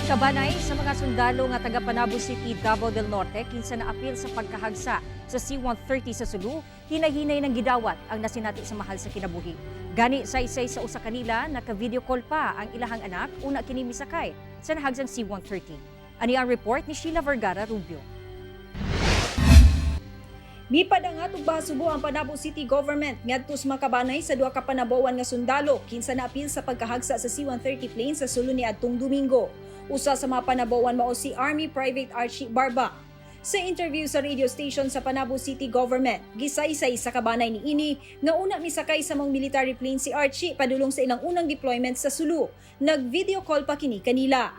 Kabanay sa mga sundalo nga taga Panabo City, Davao del Norte, kinsa naapil sa pagkahagsa sa C-130 sa Sulu, hinahinay ng gidawat ang nasinati sa mahal sa kinabuhi. Gani saysay sa usa kanila, naka-video call pa ang ilahang anak una kini misakay sa nahagsang C-130. Ani ang report ni Sheila Vergara Rubio. Mipadangat og bahasubo ang Panabo City Government ngadto sa mga kabanay sa duha ka panabowan nga sundalo kinsa naapil sa pagkahagsa sa C-130 plane sa Sulu niadtong Domingo. Usa sa mga panabowan mao si Army Private Archie Barba. Sa interview sa radio station sa Panabo City Government, gisaysay sa kabanay ni ini nga una misakay sa mga military plane si Archie padulong sa ilang unang deployment sa Sulu. Nag-video call pa kini kanila.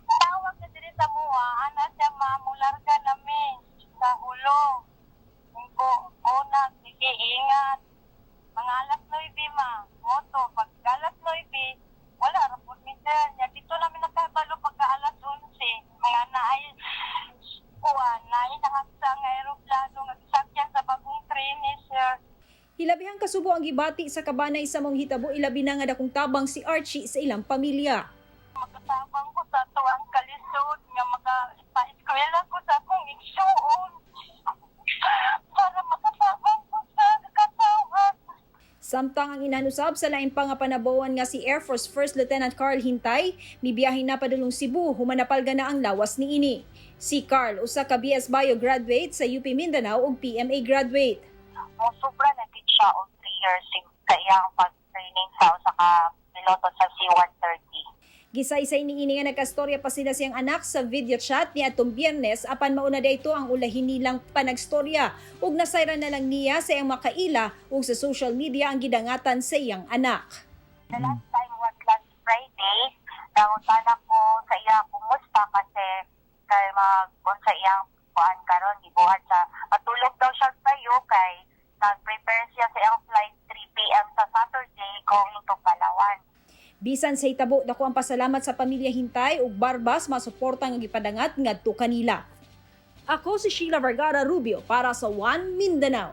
Tawag na diri sa mua, ana siya, "Ma'am, mularga nami sa Jolo." Ko, una, "Sige, ingat." Mga alas 9, ma, moto, pag alas 9, wala ra pud mi, sir. Nya dito namin nakabalo pagka alas 11, mga naay kuan, naay nahagsa nga eroplano nga gisakyan sa bagong train, sir. Hilabihang kasubo ang gibati sa kabanay sa maong hitabo, ilabi na nga dakong tabang si Archie sa ilang pamilya. Makatabang ko sa atuang kalisod nga maka pa-eskwela ko sa akong igsuon para makatabang ko sa katawhan. Samtang ang inahan usab sa lain pa nga panabowan nga si Air Force First Lieutenant Carl Hintay, mibiyahe na padulong Cebu human napalga na ang lawas niini. Si Carl, usa ka BS Bio graduate sa UP Mindanao ug PMA graduate. Mo sobra na gid siya og 3 years sa iyang pag-training sa usa ka piloto sa C-130. Gisaysay niini nga nagkastorya pa sila siyang anak sa video chat ni atong Biyernes, apan mauna dito ang ulahin nilang panagstorya ug nasayran na lang niya sa iyang makaila ug sa social media ang gidangatan sa iyang anak. The last time was last Friday. Nangutana ko sa iya kumusta kasi kay mag sa iyang kuan karon, gibuhat sa matulog daw siya sayo kay nag-prepare siya sa iyang flight 3 p.m. sa Saturday going to Palawan. Bisan sa hitabo, dako ang pasalamat sa pamilya Hintay ug Barbas masuporta nga gipadangat ngadto kanila. Ako si Sheila Vergara Rubio para sa One Mindanao.